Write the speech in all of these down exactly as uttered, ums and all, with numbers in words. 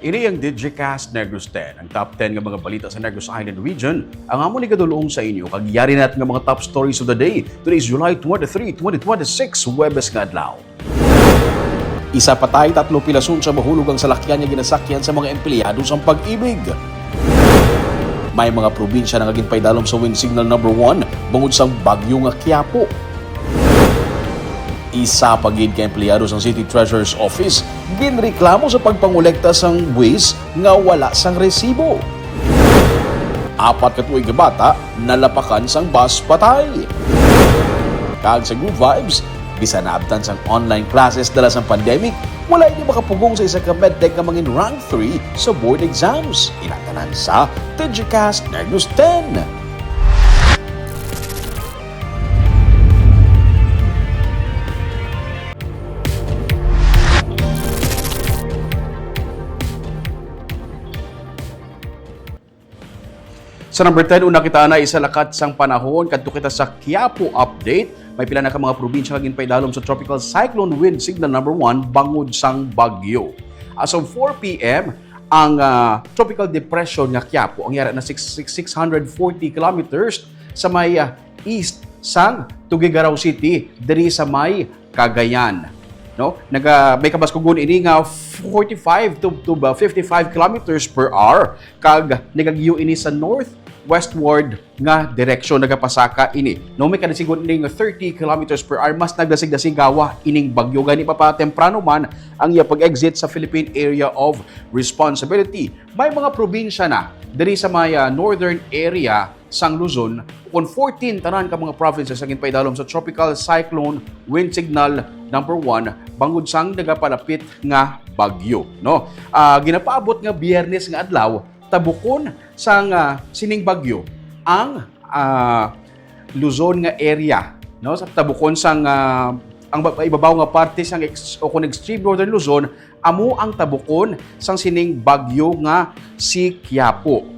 Ini ang Digicast Negros ten, ang top ten nga mga balita sa Negros Island Region. Ang amon igadulong sa inyo kag yari natin nga mga top stories of the day. Today is July twenty-three, twenty twenty-six, Huwebes nga adlaw. Isa patay, tatlo pilason sa mahulog ang salakyan nga ginasakyan sa mga empleyado sang Pag-ibig. May mga probinsya na nga ginpaidalom sa Wind Signal number one bangod sang bagyo nga Quiapo. Isa pa gid ka empleyado sang City Treasurer's Office ginreklamo sa pagpangolekta sang buwis nga wala sang resibo. Apat ka tuig nga bata nalapakan sang bus patay. Kag sa Good Vibes, bisan naabtan sang online classes dala sang pandemic, wala ini makapugong sa isa ka medtech nga mangin rank three sa board exams. Ina tanan sa Digicast Negros ten. Sa number ten, una kita na isa lakat sang panahon, kadto kita sa Quiapo update. May pila na ka mga probinsya nga ginpaidalom sa Tropical Cyclone Wind Signal number one bangod sang bagyo. As of four p m, ang, ah, Tropical Depression nga Quiapo ang yara na six, six, six hundred forty kilometers sa may, ah, east sang Tuguegarao City, diri sa may Cagayan. No? Naga, may kabaskugon ini nga forty-five to, to, uh, fifty-five kilometers per hour, kag nagagyo ini sa north westward nga direksyon, nagapasaka ini. No, may kadasigon ini nga thirty kilometers per hour, mas nagdasig-dasigawa ining bagyo. Gani pa, pa temprano man ang iya pag-exit sa Philippine Area of Responsibility. May mga probinsya na diri sa may, ah, northern area sang Luzon, kon fourteen tanan ka mga provinces ang ginpaidalom sa Tropical Cyclone Wind Signal number one bangod sang nagapalapit nga bagyo, no? Ah, ginapaabot nga Biyernes nga adlaw, tabukon sang, ah, sining bagyo ang, ah, Luzon nga area, no? Sa tabukon sang, ah, ang ba-, ibabaw nga parte sang ex-, o kon extreme northern Luzon, amo ang tabukon sang sining bagyo nga si Quiapo.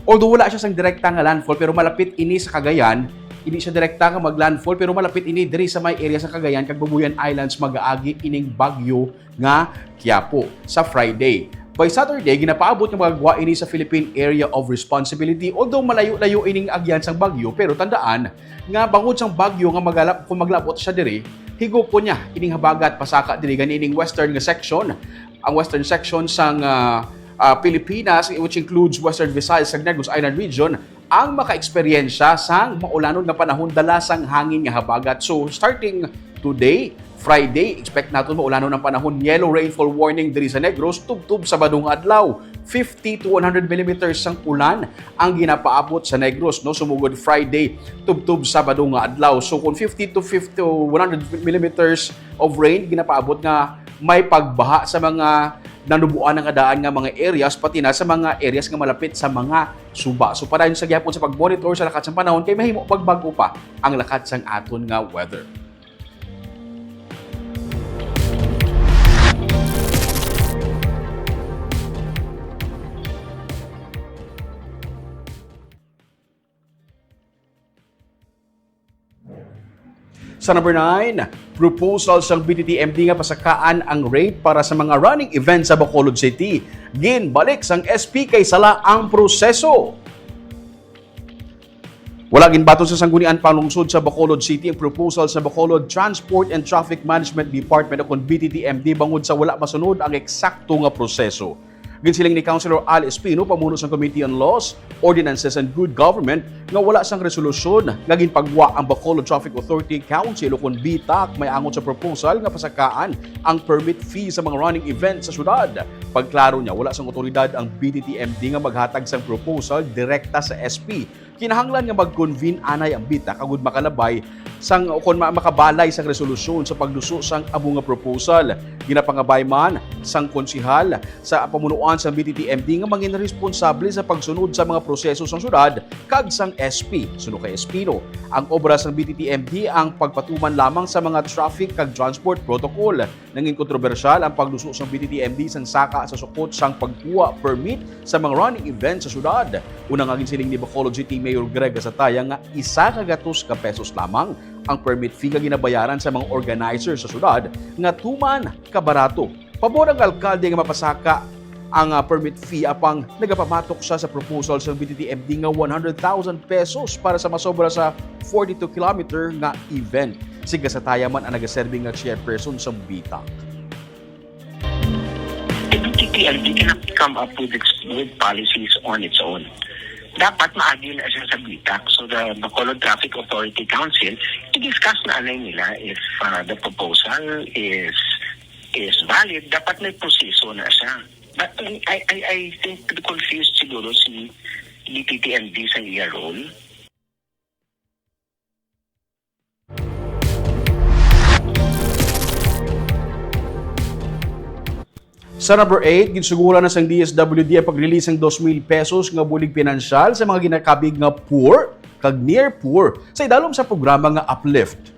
Although wala siya sang direkta nga landfall, pero malapit ini sa Cagayan. Hindi siya direkta nga mag-landfall, pero malapit ini diri sa may area sa Cagayan kag Babuyan Islands, mag-aagi ining bagyo nga Quiapo sa Friday. By Saturday, ginapaabot nga magagwa ini sa Philippine Area of Responsibility. Although malayo-layo ining agyan sang bagyo, pero tandaan nga bangod sang bagyo nga magalap-, kung maglabot siya diri, higupon niya ining habagat pasaka diri gani ining western nga section, ang western section sang, ah, ah, Pilipinas, which includes Western Visayas kag Negros Island Region, ang makaeksperyensya sang maulanon nga panahon dala sang hangin nga habagat. So, starting today, Friday, expect naton maulanon ang panahon. Yellow rainfall warning diri sa Negros, tubtob Sabado nga adlaw. Fifty to one hundred millimeters sang ulan ang ginapaabot sa Negros, no? Sumugod Friday, tubtob Sabado nga adlaw. So, kung fifty to fifty to one hundred millimeters of rain, ginapaabot nga may pagbaha sa mga nanuboan nga daan nga mga areas, pati na sa mga areas nga malapit sa mga suba. So, padayon sa gihapon sa pag-monitor sa lakat sang panahon, kay mahimo pagbag-o pa ang lakat sang aton nga weather. Sa number nine, proposal sang B T T M D nga pasakaan ang rate para sa mga running events sa Bacolod City. Ginbalik sang S P kay sala ang proseso. Wala ginbaton sa Sangguniang Panlungsod sa Bacolod City ang proposal sa Bacolod Transport and Traffic Management Department o kon B T T M D bangod sa wala masunod ang eksakto nga proseso. Ginsiling ni Councilor Al Espino, pamuno sang Committee on Laws, Ordinances and Good Government, nga wala sang resolusyon nga ginpagwa ang Bacolod Traffic Authority Council o kon B T A C may angot sa proposal nga pasakaan ang permit fee sa mga running event sa syudad. Pagklaro niya, wala sang otoridad ang B T T M D nga maghatag sang proposal direkta sa S P. Kinahanglan nga mag-convene anay ang B T A C agud makalabay sang, o kon ma-, makabalay sang resolusyon sa pagluso sang amo nga proposal. Ginapangabay man sang konsehal sa pamunuan sang B T T M D nga mangin responsable sa pagsunod sa mga proseso sang syudad kag sang S P. Suno kay Espino, ang obra sang B T T M D ang pagpatuman lamang sa mga traffic kag transport protocol. Nangin kontrobersyal ang pagluso sang B T T M D sang saka sa sukot sang pagkuha permit sa mga running event sa syudad. Una nga ginsiling ni Bacolod City Mayor Greg Gasataya nga isa ka gatos ka pesos lamang ang permit fee nga ginabayaran sa mga organizer sa syudad nga tuman kabarato. Pabor ang alkalde nga mapasaka Ang, ah, permit fee apang nagapamatok siya sa proposal sang B T T M D nga one hundred thousand pesos para sa masobra sa forty-two kilometer nga event. Si Gasataya man ang nagaserbi nga chairperson sang BITAC. The B T T M D cannot come up with, its, with policies on its own. Dapat maagi na siya sa BITAC. So the Bacolod Traffic Authority Council, i-discuss na anay nila if uh, the proposal is is valid. Dapat may proseso na siya. But um, I, I, I think confused siguro si B T T M D sa iya role. Sa number eight, ginsuguran na sang D S W D ang pag-release sang dos mil pesos nga bulig pinansyal sa mga ginakabig nga poor kag near poor sa idalom sa programa nga Uplift.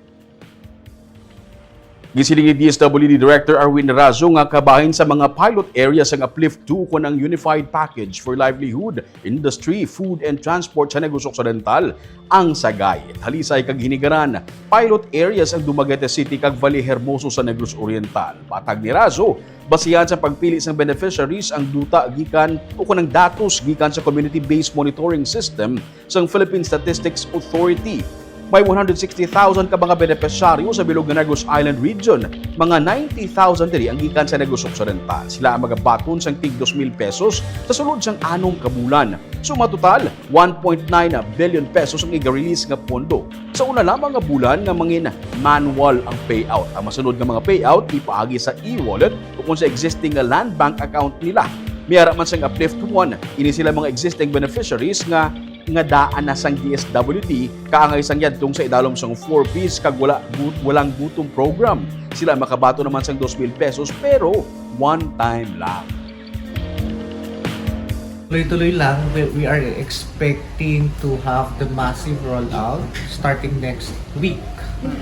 Gisiling ni D S W D Director Arwin Razo nga kabahin sa mga pilot areas sang Uplift two ukon ang Unified Package for Livelihood, Industry, Food and Transport sa Negros Occidental, ang Sagay, Talisay kag Hinigaran. Pilot areas ang Dumaguete City kag Valle Hermoso sa Negros Oriental. Matag ni Razo, basihan sa pagpili sang beneficiaries ang duta gikan ukon ang datos gikan sa Community-Based Monitoring System sang Philippine Statistics Authority. May one hundred sixty thousand ka mga benepisyaryo sa bilog nga Negros Island Region. Mga ninety thousand diri ang gikan sa Negros Occidental. Sila ang magabaton sang tig dos mil pesos sa sulod sang anom ka bulan. Suma total, one point nine billion pesos ang iga-release nga pondo. Sa una lamang nga bulan nga mangin manual ang payout. Ang masunod nga mga payout ipaagi sa e-wallet ukon sa existing nga land bank account nila. May ara man sang Uplift one, ini sila mga existing beneficiaries nga nga daan na sang D S W D kaangay sang yadtong sa idalom sang four Ps kag wala gu- walang gutom program. Sila makabaton naman sang dos mil pesos pero one time lang. Tuloy-tuloy lang, we, we are expecting to have the massive rollout starting next week.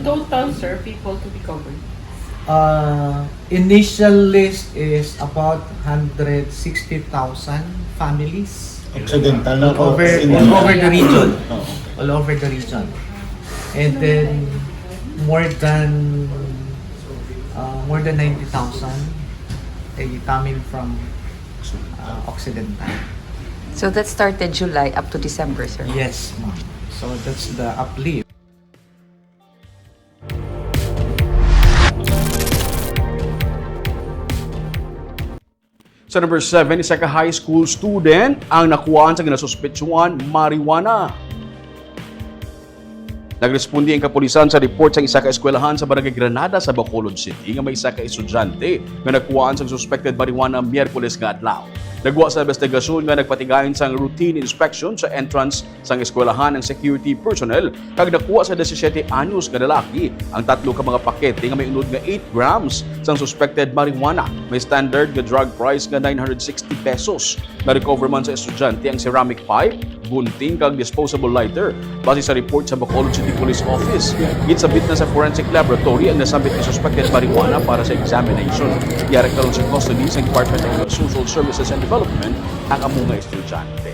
Total, sir, people to be covered. Uh, initial list is about one hundred sixty thousand families Occidental, all no? over, In- all over the region. Oh. All over the region. And then, more than uh, more than ninety thousand ay coming from uh, Occidental. So that started July up to December, sir? Yes, ma'am. So that's the uplift. Sa number seven, isa ka high school student ang nakuhaan sa ginasuspetsuhan marijuana. Nagresponde ang kapulisan sa report sang isa ka eskwelahan sa Barangay Granada sa Bacolod City nga may isa ka estudyante nga nakuhaan sang suspected marijuana Miyerkules nga adlaw. Nagwa sa investigasyon nga nagpatigayon sang routine inspection sa entrance sang eskwelahan ang security personnel kag nakuha sa disisiete anyos nga lalaki ang tatlo ka mga pakete nga may unod nga eight grams sang suspected marijuana. May standard nga drug price nga nine hundred sixty pesos. Na-recover man sa estudyante ang ceramic pipe, gunting kag disposable lighter, base sa report sa Bacolod City Police Office. Ginsabit na sa forensic laboratory ang nasambit nga suspected marijuana para sa examination. Yara karon sa custody sa Department of Social Services and Development ang amo nga estudyante.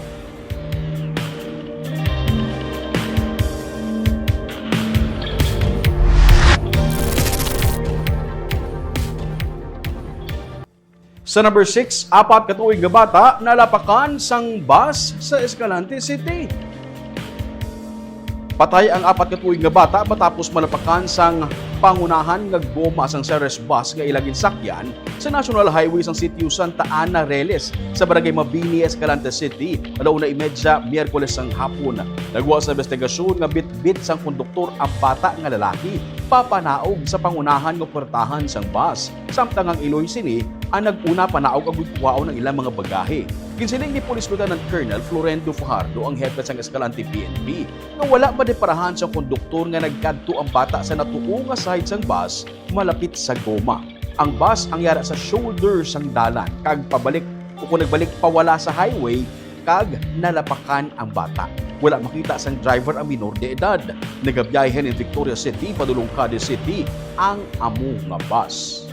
Sa number six, apat ka tuig nga bata nalapakan sang bus sa Escalante City. Patay ang apat ka tuig nga bata matapos malapakan sang pangunahan nga goma sang Ceres bus nga ila ginsakyan sa National Highway sang sitio Santa Ana, Reles, sa Barangay Mabini, Escalante City, alauna y media Miyerkules sang hapon. Nagwa sa investigasyon nga bitbit sang konduktor ang bata nga lalaki papanaog sa pangunahan nga puwertahan sang bus, samtang ang iloy sini ang nag-una panaog agud kuhaon ang ilang mga bagahe. Ginsiling ni Police Lieutenant Colonel Florendo Fajardo, ang hepe sang Escalante P N P, nga wala madeparahan sang konduktor nga nagkadto ang bata sa natuo nga side sang bus malapit sa goma. Ang bus ang yara sa shoulder sang dalan kag pabalik o kung nagbalik pawala sa highway kag nalapakan ang bata. Wala makita sang driver ang minor de edad. Nagabiyahe nin Victoria City padulong Cadiz City ang amo nga bus.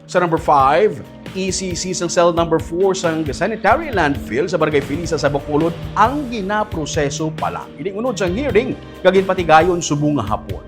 Sa number five, E C C sang cell number four sang sanitary landfill sa Barangay Felisa sa Bacolod ang ginaproseso pa lang. Ini unod sang hearing nga ginpatigayon subong nga hapon.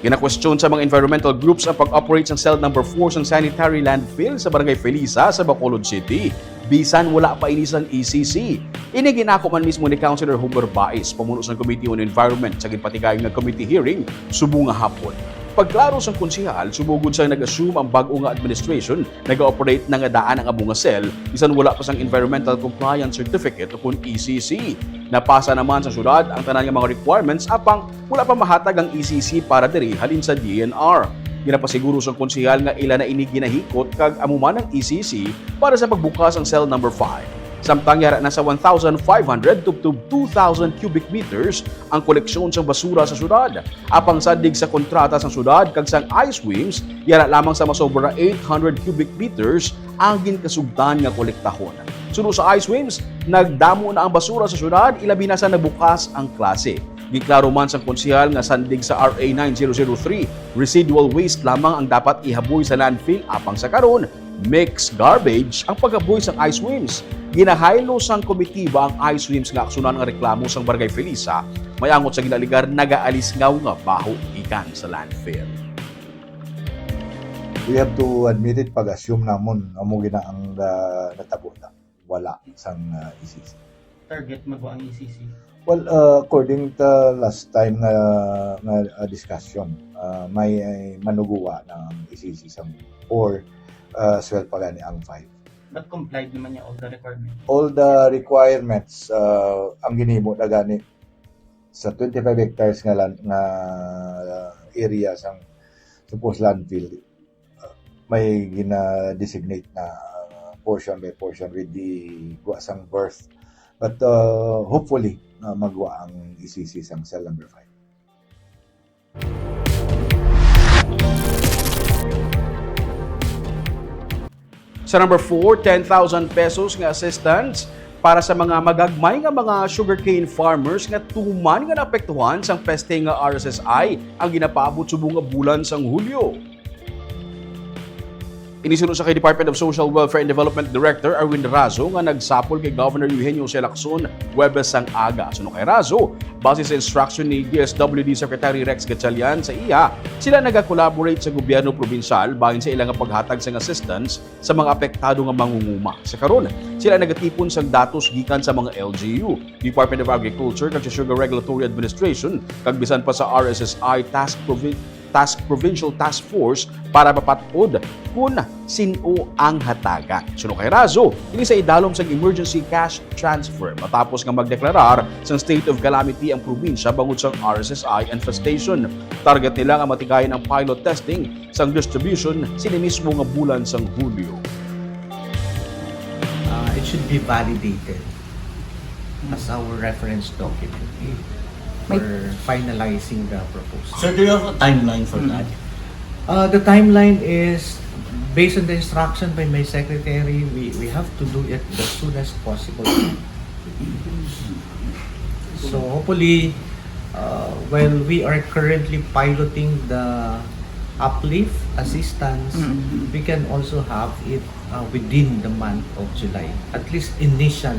Ginakwestiyon sa mga environmental groups ang pag-operate sang cell number four sang sanitary landfill sa Barangay Felisa sa Bacolod City, bisan wala pa ini sang E C C. Ini ginako man mismo ni Councilor Homer Bais, pamuno sang Committee on Environment, sa ginpatigayon nga committee hearing subong nga hapon. Pagklaro sang konsehal, subong gid sang nag-assume ang bag-o nga administration, nag-operate na nga daan ang amo nga cell, bisan wala pa sang environmental compliance certificate o kon E C C. Napasa naman sa syudad ang tanan nga mga requirements, apang wala pa mahatag ang E C C para diri halin sa D E N R. Ginapasiguro sang konsehal nga ila na ini ginahikot kag amo man ang E C C para sa pagbukas ang cell number five. Samtang yara na sa one thousand five hundred tubtob two thousand cubic meters ang koleksyon sang basura sa syudad. Apang sandig sa kontrata sang syudad kag sang ISWIMS, yara lamang sa masobra eight hundred cubic meters ang ginkasugtan nga kolektahon. Suno sa ISWIMS, nagdamo na ang basura sa syudad, ilabi na sa nabukas ang klase. Giklaro man sang konsehal nga sandig sa R A nine zero zero three, residual waste lamang ang dapat ihaboy sa landfill, apang sa karon, mixed garbage ang paghaboy sang ISWIMS. Ginahaylo sang komitiba ang ISWIMS nga aksunan ang reklamo sang Barangay Felisa, may angot sa ginaligar nagaalisngaw nga baho gikan sa landfill. We have to admit it, pag-assume namon, amo gina ang ah, natabo na. Wala sang ah, E C C. Target magwa ang E C C. Well, uh, according to last time nga, nga uh, discussion, uh, may, ay manuguwa na ang E C C sa or uh, swell pa gani ang five. But complied naman niya all the requirements. All the requirements uh, ang ginhimo na gani sa twenty-five hectares nga land, nga area sang supposed landfill, uh, may gina-designate na uh, portion by portion with the guwa sang berth. But uh, hopefully, uh, magwa ang E C C sang cell number five. Sa number four, ten thousand pesos nga assistance para sa mga magagmay nga mga sugarcane farmers nga tuman nga naapektuhan sang peste nga R S S I ang ginapaabot subong nga bulan sang Hulyo. Ini suno sa kay Department of Social Welfare and Development Director Erwin Razo nga nagsapol kay Governor Eugenio C. Lacson Huwebes sang aga. Suno kay Razo, base sa instruction ni D S W D Secretary Rex Gatchalian, sa iya, sila naga-collaborate sa gobyerno probinsyal bahin sa ila nga paghatag sang assistance sa mga apektado nga mangunguma. Sa karon, sila nagatipon sang datos gikan sa mga L G U, Department of Agriculture kag sa Sugar Regulatory Administration, kag bisan pa sa R S S I Task Provi- Task Provincial Task Force para mapat-od kun sin-o ang hatagan. Suno kay Razo, ini sa idalom sang emergency cash transfer matapos nga magdeklarar sang state of calamity ang probinsya bangod sang R S S I infestation. Target nila nga matigayon ang pilot testing sang distribution sini mismo nga bulan sang Hulyo. Uh, it should be validated as our reference document for finalizing the proposal. So do you have a timeline for that? Uh, the timeline is based on the instruction by my secretary. We, we have to do it the soonest possible. So hopefully, uh, while we are currently piloting the uplift assistance, we can also have it uh, within the month of July. At least initial,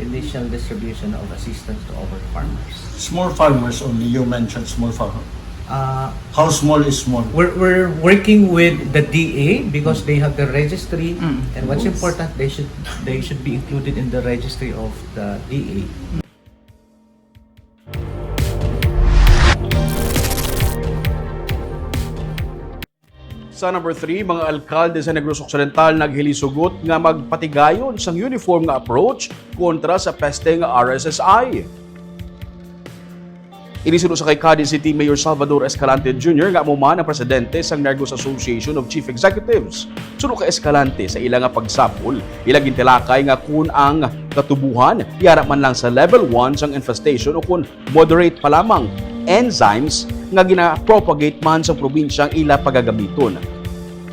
initial distribution of assistance to our farmers. Small farmers only. You mentioned small farmers. Uh, How small is small? we're, we're working with the D A because they have the registry, and what's important, they should they should be included in the registry of the D A. Sa number three, mga alkalde sa Negros Occidental naghilisugot nga magpatigayon sang uniform nga approach kontra sa peste nga R S S I. Ini suno sa kay Cadiz City Mayor Salvador Escalante Junior nga amo man ang presidente sang Negros Association of Chief Executives. Suno kay Escalante, sa ila nga pagsapol, ila gintalakay nga kun ang katubuhan yara man lang sa level one sang infestation o kun moderate pa lamang enzymes nga gina-propagate man sa probinsya ang ila pagagamiton.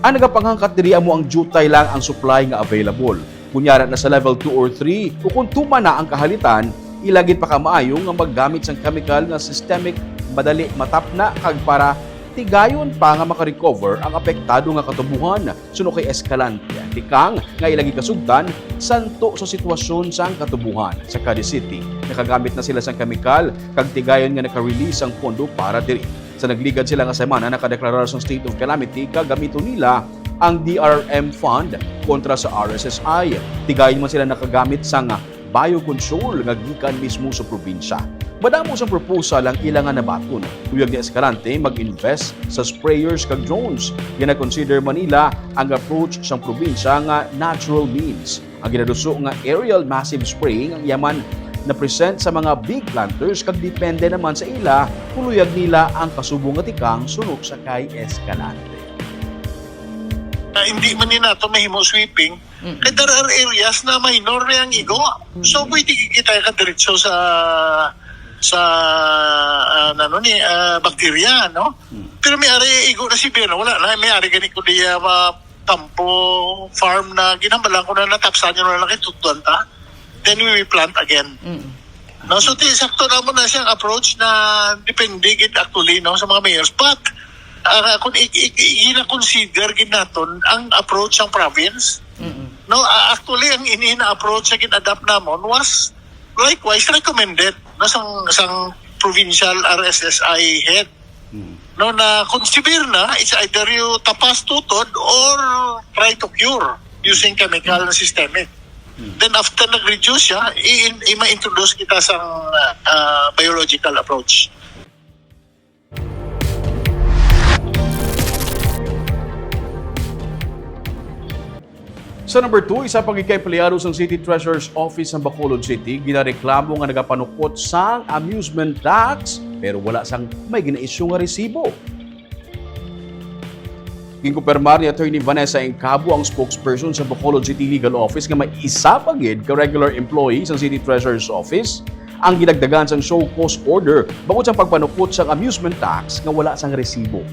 Ang nagapanghangkat diri amo ang diutay lang ang supply nga available. Kunyara na sa level two or three, o kung tuman na ang kahalitan, ila gid pakamaayo nga maggamit sang chemical nga systemic, madali matapna kag para Tigayon pa nga makarecover ang apektado nga katubohan suno kay Escalante, tikang nga ila gikasugtan santo sa sitwasyon sang katubohan sa Cadiz City. Nakagamit na sila sang kemikal kag tigayon nga naka-release ang pondo para diri. Sa nagligad sila nga semana, nakadeklarar sang state of calamity kag gamiton nila ang D R M fund kontra sa R S S I. Tigayon man sila nakagamit sang biocontrol nga gikan mismo sa probinsya. Madamo sang proposal ang ila nga nabaton. Luyag ni Escalante mag-invest sa sprayers kag drones. Gina-consider man nila ang approach sang probinsya nga natural means. Ang ginaduso nga aerial massive spraying ang iya man na-present sa mga big planters kag depende naman sa ila kung luyag nila ang kasubong nga tikang suno sa kay Escalante. Ah, hindi man ni nato mahimo sweeping. Mm. Kay there are areas na minor na ang igo. Mm. So, pwede kita ka diretso sa, sa, ah, ano ni, ah, bakterya, no? Mm. Pero may ari igo na si Bino, wala na. May ari gani ko diya, ah, tampo, farm na ginambalan ko na natapsan yun na lang kay tutdan ta. Then we will plant again. Mm. No, so, ti-, sakto na mo na siyang approach na depende gid actually, no, sa mga mayors. But, ah, kung i-, i-, i-, gina-consider gid naton ang approach sang province. Mm-mm. No, ah, actually, ang ini na approach na gin-adapt namon was likewise recommended, no, sang, sang provincial R S S I head. Mm. No, na kung severe na, it's either you tapas tutod or try to cure using chemical na systemic. Mm. Then after nag-reduce siya, i-, i-, ma-introduce kita sa, ah, biological approach. Sa number two, isa pa gid ka empleyado sang City Treasurer's Office sa Bacolod City ginareklamo nga nagapanukot sang amusement tax pero wala sang may gina-issue nga resibo. Ginkumpirmar ni Attorney Vanessa Encabo, ang spokesperson sa Bacolod City Legal Office, nga may isa pa gid ka regular employee sa City Treasurer's Office ang ginagdagan sang show cause order bangod sa pagpanukot sang amusement tax nga wala sang resibo.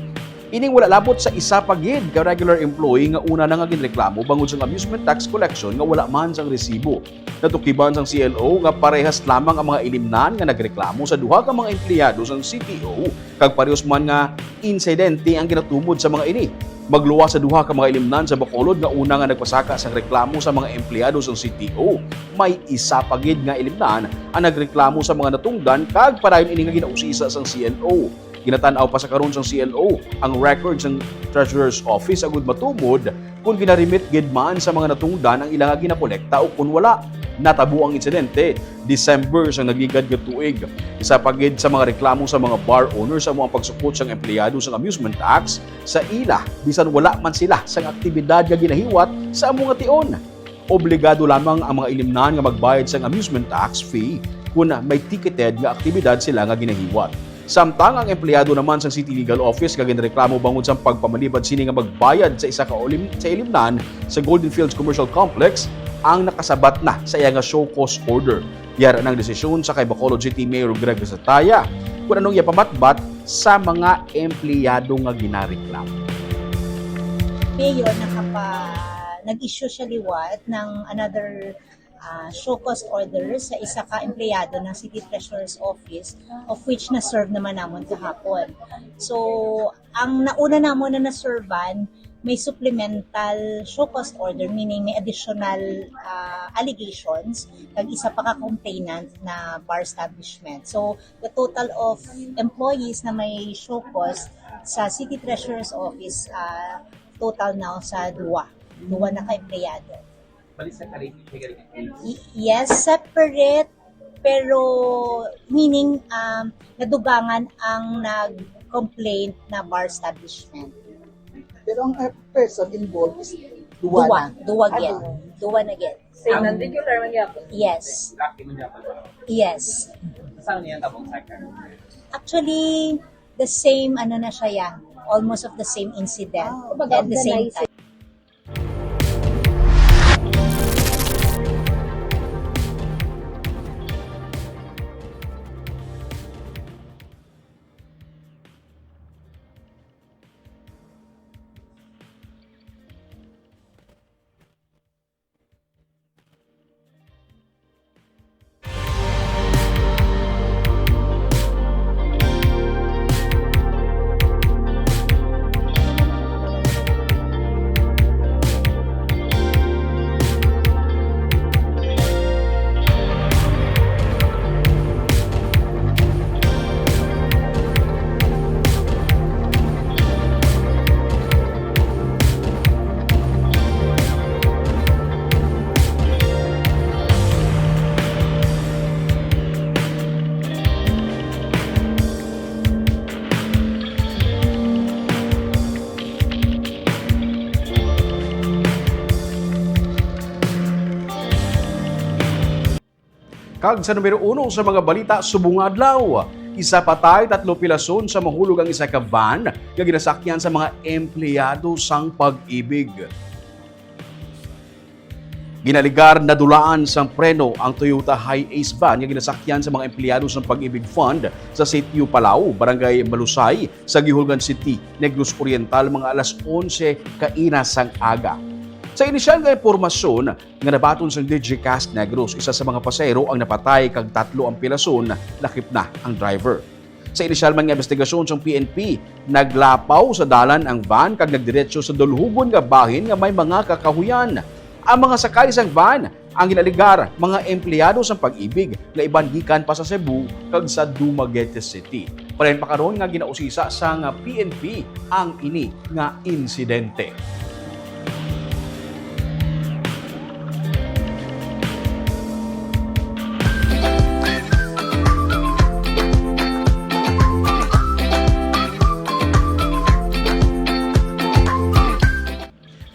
Ining wala labot sa isa pa gid ka regular employee nga una na nga ginreklamo bangod sang amusement tax collection nga wala man sang resibo. Natukiban sang C L O nga parehas lamang ang mga ilimnan nga nagreklamo sa duha ka mga empleyado sang C T O, kag parehas man nga insidente ang ginatumod sa mga ini. Magluwas sa duha ka mga ilimnan sa Bacolod nga una nga nagpasaka sang reklamo sa mga empleyado sang C T O, may isa pa gid nga ilimnan ang nagreklamo sa mga natungdan, kag padayon ini nga ginausisa sang C L O. Ginatan-aw pa sa karon sang C L O ang record sang Treasurer's Office agud matumod kon gina-remit gid man sa mga natungdan ang ila nga ginakolekta o kon wala. Natabo ang insidente December sang nagligad nga tuig. Isa pa gid sa mga reklamo sa mga bar owners amo ang pagsukot sang empleyado sang amusement tax sa ila bisan wala man sila sang aktibidad nga ginahiwat sa amo nga tion. Obligado lamang ang mga ilimnan nga magbayad sang amusement tax fee kon may ticketed nga aktibidad sila nga ginahiwat. Samtang ang empleyado naman sang City Legal Office nga ginreklamo bangod sang pagpamalibad sini nga magbayad sa isa ka ulim-, sa ilimnan sa Golden Fields Commercial Complex ang nakasabat na sa iya nga show cause order. Yara ang desisyon sa kay Bacolod City Mayor Greg Sataya kung anong iya pamatbat sa mga empleyado nga ginareklamo. Mayor, nakapa-, nag-issue siya liwat ng another, ah, show cause order sa isa ka empleyado ng City Treasurer's Office, of which na-serve naman namon kahapon. So, ang nauna namon na na-servean, may supplemental show cause order, meaning may additional, ah, allegations, kag isa pa ka complainant na bar establishment. So, the total of employees na may show cause sa City Treasurer's Office, ah, total now sa duwa. Duwa na ka empleyado. Bali sa kalay, Y-, yes, separate, pero meaning, um, nadugangan ang nag-complaint na bar establishment. Pero ang, uh, person involved is duwa Duwa, na. Duwa Ah, gid. duwa. Duwa na gid. Same Ang nandun yung term niya po. Yes. Laki mo niya pala. Yes. Saan niya tabong sa akin? Actually, the same, ano na siya, yeah. Almost of the same incident. Ah, kumbaga, At the same organized. time. Kag sa numero uno sa mga balita subong nga adlaw, isa patay, tatlo pilason sa mahulog ang isa ka van nga ginasakyan sa mga empleyado sang Pag-ibig. Ginaligar, nadulaan sang preno ang Toyota Hiace van nga ginasakyan sa mga empleyado sang Pag-ibig Fund sa Sitio Palau, Barangay Malusay, sa Guiholgan City, Negros Oriental, mga alas onse kaina sang aga. Sa inisyal nga impormasyon nga nabaton sang Digicast Negros, isa sa mga pasahero ang napatay kag tatlo ang pilason, lakip na ang driver. Sa inisyal man nga investigasyon sang P N P, naglapaw sa dalan ang van kag nagdiretso sa dulhugon nga bahin nga may mga kakahuyan. Ang mga sakay sang van ang ginaligar, mga empleyado sang Pag-ibig nga iban gikan pa sa Cebu kag sa Dumaguete City. Padayon pa karon nga ginausisa sang P N P ang ini nga insidente.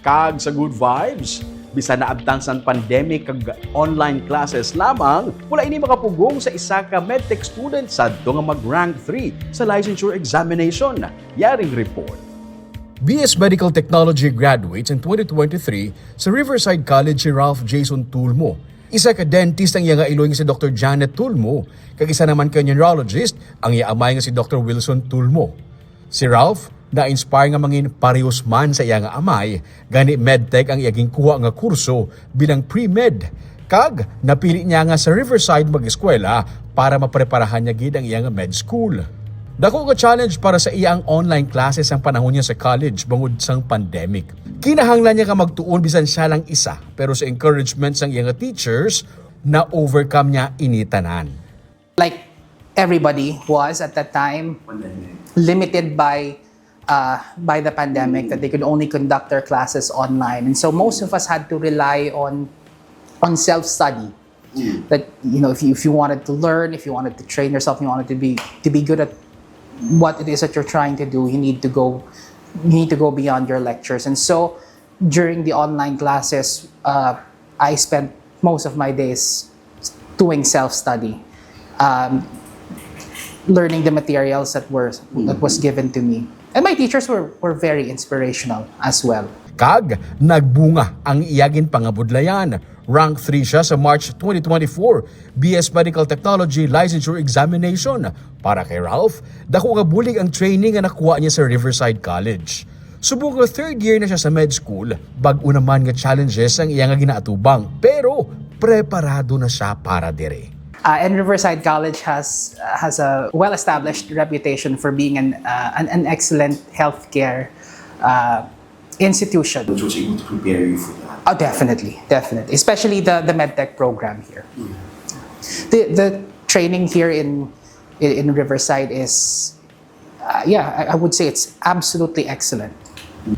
Kag sa good vibes, bisan naabtan sang pandemic kag online classes lamang, wala ini makapugong sa isa ka medtech student sadto nga mag-rank three sa licensure examination. Yaring report. B S Medical Technology graduates in twenty twenty-three sa Riverside College si Ralph Jason Tulmo. Isa ka dentist ang iya nga iloy nga si Doctor Janet Tulmo, kag isa naman ka neurologist ang iya amay nga si Doctor Wilson Tulmo. Si Ralph na-inspire nga mangin parehos man sa iya nga amay, gani medtech ang iya ginkuha nga kurso bilang pre-med, kag napili niya nga sa Riverside mag-eskwela para mapreparahan niya gid ang iya nga med school. Dako nga challenge para sa iya ang online classes ang panahon niya sa college bangod sang pandemic. Kinahanglan niya nga magtuon bisan siya lang isa, pero sa encouragement sang iya nga teachers, na-overcome niya ini tanan. Like everybody was at that time, Pandemic. limited by uh, by the pandemic, that they could only conduct their classes online, and so most of us had to rely on on self study. That, you know, if you, if you wanted to learn, if you wanted to train yourself, you wanted to be to be good at what it is that you're trying to do, you need to go you need to go beyond your lectures. And so during the online classes, uh, I spent most of my days doing self study, um, learning the materials that were that was given to me. And my teachers were, were very inspirational as well. Kag nagbunga ang iya ginpangabudlayan. Rank three siya sa March twenty twenty-four B S Medical Technology Licensure Examination. Para kay Ralph, dako nga bulig ang training nga nakuha niya sa Riverside College. Subong nga third year na siya sa med school, bag-o naman nga challenges ang iya nga ginaatubang, pero preparado na siya para diri. Uh, and Riverside College has has a well-established reputation for being an uh, an, an excellent healthcare uh, institution. Which was able to prepare you for that. Oh, definitely, definitely. Especially the the medtech program here. The the training here in in, in Riverside is, uh, yeah, I, I would say it's absolutely excellent.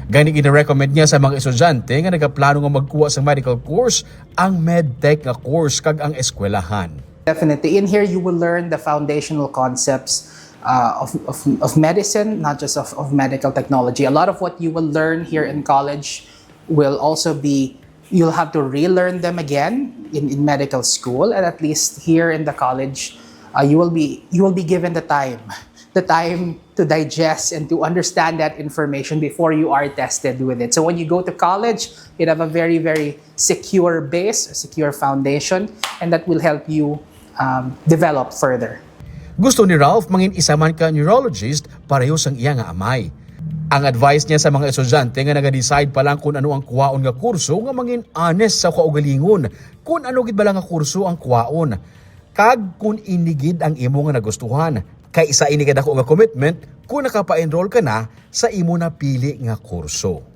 Gani gina-recommend niya sa mga estudyante nga nagaplano nga magkuha sa medical course ang medtech nga course kag ang eskwelahan. Definitely. In here, you will learn the foundational concepts uh, of, of, of medicine, not just of, of medical technology. A lot of what you will learn here in college will also be, you'll have to relearn them again in, in medical school. And at least here in the college, uh, you will be you will be given the time, the time to digest and to understand that information before you are tested with it. So when you go to college, you'd have a very, very secure base, a secure foundation, and that will help you um, develop further. Gusto ni Ralph mangin isa man ka neurologist pareho sang iya nga amay. Ang advice niya sa mga estudyante nga naga-decide pa lang kung ano ang kuhaon nga kurso nga mangin honest sa kaugalingon kung ano gid bala nga kurso ang kuhaon, kag kung ini gid ang imo nga nagustuhan, kay isa ini ka dako nga commitment kung nakapa-enroll ka na sa imo napili nga kurso.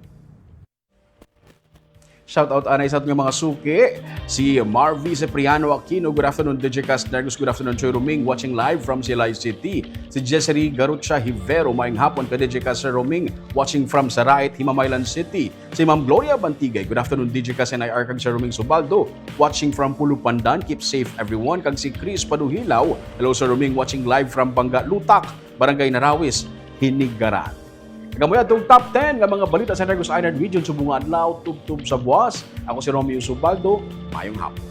Shout out anay sa aton nga mga suki, si Marvy Cipriano Aquino, good afternoon, Digicast Negros, good afternoon, Choy Roming, watching live from Silay City. Si Jessary Garucha Hivero, maayong hapon ka Digicast Sir Roming, watching from Sarait, Himamaylan City. Si Ma'am Gloria Bantigay, good afternoon, Digicast and I R kag Sir Roming Subaldo, watching from Pulupandan, keep safe everyone. Kag si Chris Paduhilaw, hello Sir Roming, watching live from Bangga Lutak, Barangay Narawis, Hinigaran. Kag amo atong top ten nga mga balita sa Negros Island Region subong nga adlaw, tubtob sa buwas. Ako si Romeo Subaldo. Mayong hapon.